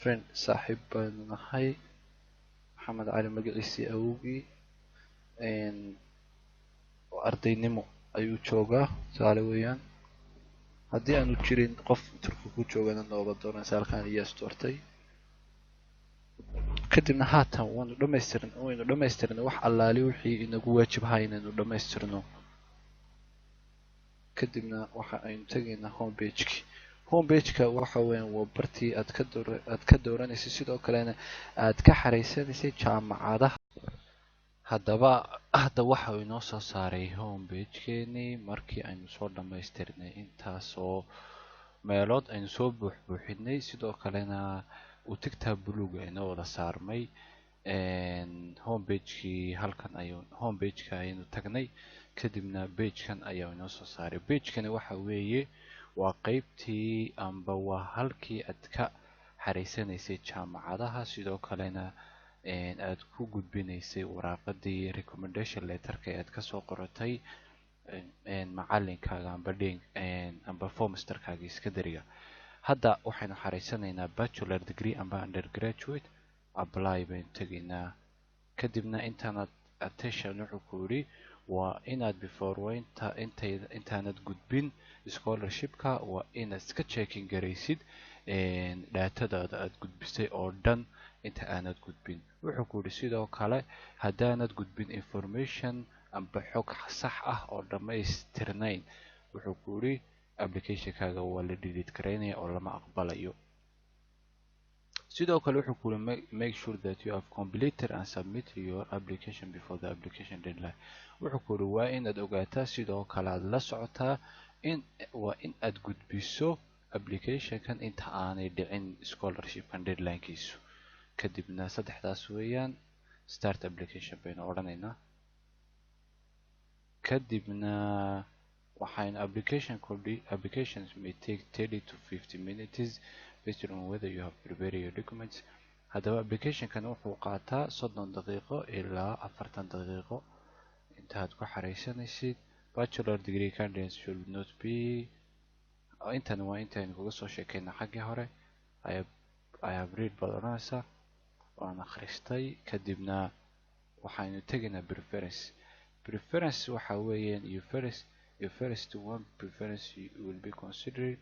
Speaker 1: Friend, saaxiib baynu nahay. Maxamed Cali magaciisii awowgii. Ardaynimo ayuu joogaa, tusaale weeyaan. Haddii aanu jirin qof Turki ku joogana, nooba doonaysa halkan yes doortay. Kadibna haatan waanu dhamaystirn waynu dhamaystirnay wax allaali wixii inagu waajib ahaa inaynu dhamaystirno. Kadibna waxa aynu tegaynaa home pageki. Home pageka waxa weeyaan waa bartii aad ka dooranaysay, sidoo kalena aad ka xareysanaysay jaamacadaha. Haddaba hadda waxa uu inoo soo saaray home pagekeenii markii aynu soo dhamaystirnay intaasoo meelood aynu soo buuxbuuxinay, sidoo kalena uu tigtaa buluuga inoo wada saarmay home pagekii. Halkan ayuu home pageka ayaynu tagnay, kadibna pagekan ayaa inoo soo saaray. Pagekani waxa weeye waa qeybtii amba waa halkii aad ka xareysanaysay jaamacadaha, sidoo kalena aad ku gudbinaysay waraaqadii recommendation letterka ee aad kasoo qoratay macalinkaaga amba dean amba formasterkaaga iskadariga. Hadda waxaynu xareysanaynaa bachelor degree amba undergraduate. Apply baynu tegaynaa. Kadibna intaanad, attention, wuxuu ku yidhi waa inaad before inta intay intaanad gudbin scholarshipka waa inaad iska checking garaysid datadaada aad gudbisay oo dhan inta aanad gudbin. Wuxuu ku yidhi sidoo kale, haddaanad gudbin information amba xog sax ah oo dhammaystirnayn, wuxuu ku yidhi applicationkaaga waa la delete garaynaya oo lama aqbalayo. Sidoo kale wuxuu ku yidhi, "Make sure that you have completed and submitted your application before the application deadline." Wuxuu ku yidhi waa inaad ogaataa, sidoo kale aad la socotaa in waa in aad gudbiso applicationkan inta aanay dhicin scholarshipkan deadlinekiisu. Kadibna saddexdaas weeyaan, start application baynu odhanaynaa. Kadibna waxaynu application code, "Applications may take 30 to 50 minutes based on whether you have prepared your documents." Haddaba applicationkan wuxuu qaataa 30 daqiiqo ilaa 40 daqiiqo intaad ku xareysanaysid. Bachelor degree candidates should not be, intan waa intaynu kaga soo sheekayna xaggii hore. "I have read" baad odhanaysaa, waan akhristay. Kadibna waxaynu tegaynaa preference. Preference waxa weeyaan your first one preference will be considered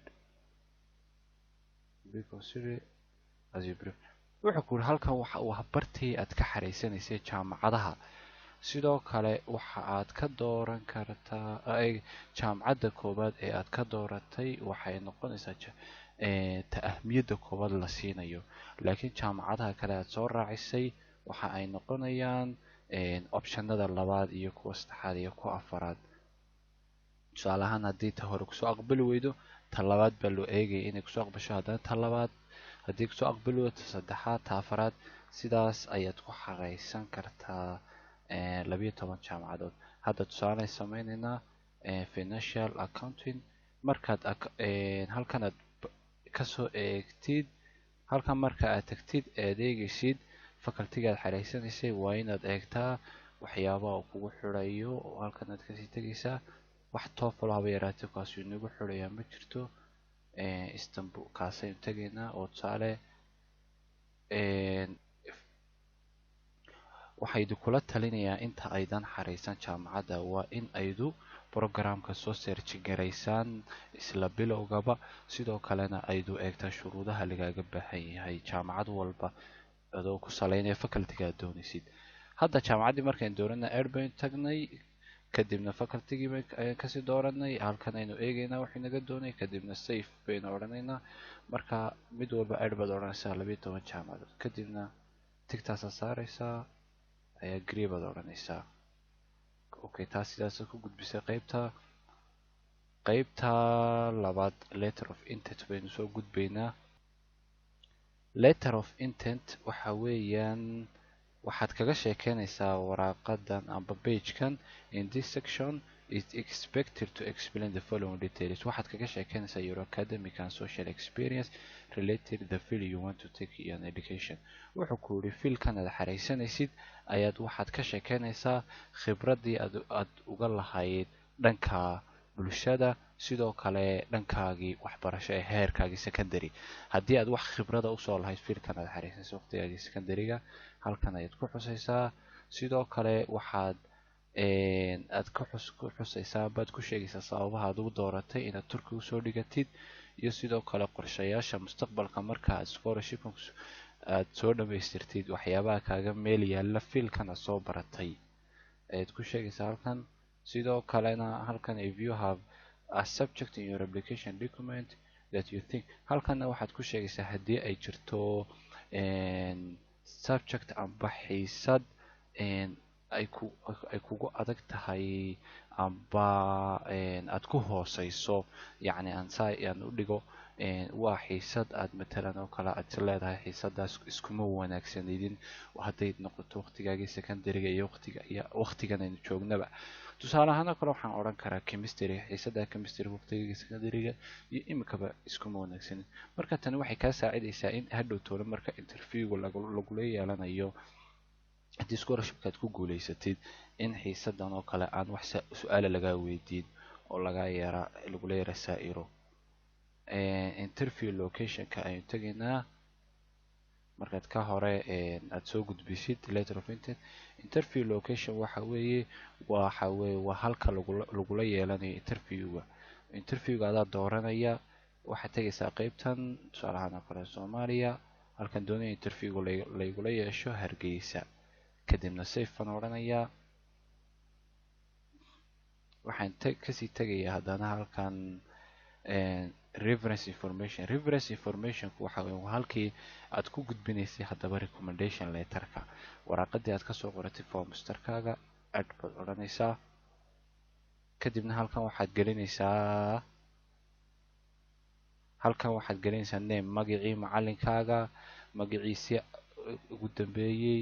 Speaker 1: as you prefer. Wuxuu ku yidhi halkan waxa uu bartii aad ka xareysanaysay jaamacadaha. Sidoo kale waxa aad ka dooran kartaa jaamacadda koowaad ee aad ka dooratay, waxay noqonaysaa ta ahmiyadda koowaad la siinayo, laakiin jaamacadaha kale aad soo raacisay waxa ay noqonayaan optionada labaad iyo kuwa saddexaad iyo kuwa afaraad. Tusaale ahaan, haddii ta hore kusoo aqbali weydo, ta labaad baa loo eegaya inay kusoo aqbasho. Haddana ta labaad haddii kusoo aqbali weydo, ta saddexaad, ta afaraad. Sidaas ayaad ku xareysan kartaa 12 jaamacadood. Hadda tusaalean sameyneynaa financial accounting. Markaad halkan aad kasoo eegtid, halkan marka aad tagtid eed eegaysid facultyga aad xareysanaysay, waa inaad eegtaa waxyaabaha uu kugu xirayo oo halkan aad kasii tegaysaa. Wax TOEFL haba yaraatee kaasuu inagu xirayaa ma jirto. Istanbul kaasaynu tegaynaa oo tusaale. Waxaa idinkula talinayaa, inta aydan xareysan jaamacadda, waa in aydu programka soo search garaysaan isla bilowgaba, sidoo kalena aydu eegtaan shuruudaha lagaaga baahan yahay jaamacad walba, adoo ku saleynaya facultyga aad doonaysid. Hadda jaamacaddii markayn doorana, add baynu tagnay, kadibna facultygii ayaan kasii dooranay. Halkan aynu eegaynaa wuxuu naga doonay, kadibna save baynu odhanaynaa. Marka mid walba add baad odhanaysaa, 12 jaamacadood, kadibna ticktaasaa saaraysaa, ayaa agree baad odhanaysaa. Okay, taas sidaas ku gudbisay qaybta labaad. Letter of intent baynu soo gudbaynaa. Letter of intent waxa weeyaan waxaad kaga sheekeynaysaa waraaqadan amba pagekan. In this section is expected to explain the following details. Waxaad kaga sheekeynaysaa your academic and social experience related the field you want to take in education. Wuxuu ku yidhi, fieldkan aad xareysanaysid ayaad waxaad ka sheekeynaysaa khibraddii aad uga lahayd dhanka bulshada, sidoo kale dhankaagii waxbarasho ee heerkaagii secondary. Haddii aad wax khibrada usoo lahayd fieldkan aad xareysanaysa waqtigaagii secondaryga, halkan ayaad ku xusaysaa. Sidoo kale waxaad aad ku xusaysaa baad ku sheegaysaa sababaha aad ugu dooratay inaad Turki usoo dhigatid, iyo sidoo kale qorshayaasha mustaqbalka marka aad scholarship aad soo dhamaystirtid, waxyaabaha kaaga meel yaalla fieldkan aad soo baratay ayaad ku sheegaysaa halkan. Sidoo kalena halkan, if you have a subject in your application document that you think, halkanna waxaad ku sheegaysaa haddii ay jirto subject amba xiisad ay kugu adag tahay amba aad ku hooseyso. Yacni aan saa aan u dhigo, waa xiisad aad matalan oo kale aad is leedahay xiisadaas iskuma wanaagsanidin, hadday noqoto waqtigaagii secondaryga iyo waqtiga iyo waqtigan aynu joognaba. Tusaale ahaan oo kale, waxaan odhan karaa chemistry, xiisada chemistry waqtigaagii secondaryga iyo imikaba iskuma wanaagsanin. Marka tani waxay kaa saacidaysaa in hadhow toole marka interviewga lagula yeelanayo, haddii scholarshipka aad ku guuleysatid, in xiisadan oo kale aan wax su-aala lagaa weydiin oo lagaa yara lagula yara saa'iro. Interview locationka aynu tegaynaa. Markaad ka hore aad soo gudbisid letter of intent, interview location waxa weeye waa halka lagula yeelanayo interviewga. Interviewga adaa dooranaya. Waxaad tegaysaa qeybtan, tusaale ahaan oo kale Soomaaliya, halkan doonaya interviewga laygula yeesho Hargeysa, kadibna save baan odhanayaa. Waxaan kasii tegayaa haddana halkan reference information. Reference informationku waxa weeye waa halkii aad ku gudbinaysay haddaba recommendation letterka, waraaqadii aad kasoo qoratay formasterkaaga. Add baad odhanaysaa, kadibna halkan waxaad gelinaysaa name, magacii macalinkaaga, magaciisii ugu dambeeyey,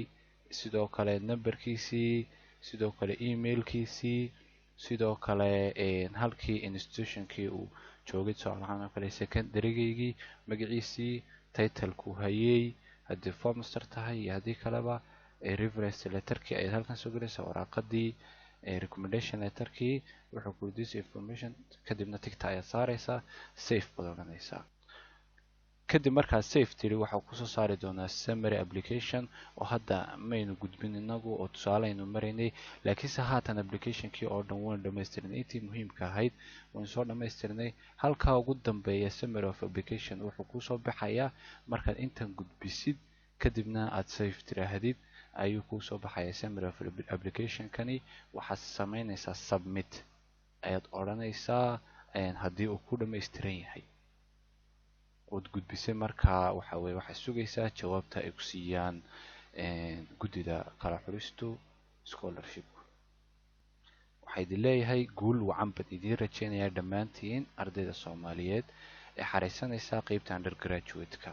Speaker 1: sidoo kale numberkiisii, sidoo kale emailkiisii, sidoo kale halkii institutionkii uu joogay, tusaale ahaan oo kale secondarygaygii, magaciisii, titlekuu hayay haddii formaster tahay iyo haddii kaleba. Reference letterkii ayaad halkan soo gelaysaa, waraaqadii recommendation letterkii. Wuxuu ku this information, kadibna tickta ayaad saaraysaa, save baad odhanaysaa. Kadib markaad save tiri, waxaa kusoo saari doonaa summary application, oo hadda maynu gudbin inagu oo tusaaleaynu maraynay, laakiinse haatan applicationkii oo dhan waynu dhamaystirnay. Intii muhiimka ahayd waynu soo dhamaystirnay. Halkaa ugu dambeeya, summary of application, wuxuu kusoo baxayaa markaad intan gudbisid, kadibna aad save tiraahdid, ayuu kuusoo baxaya summary of application-kani. Waxaad sameynaysaa submit ayaad odhanaysaa haddii uu ku dhammaystiran yahay ood gudbisay. Markaa waxa weye waxaad sugaysaa jawaabta ay ku siiyaan guddida kala xulistu scholarship. Waxaa idin leeyahay guul wacan baan idiin rajeynayaa dhammaantiin ardayda Soomaaliyeed ee xareysanaysa qeybta undergraduate-ka.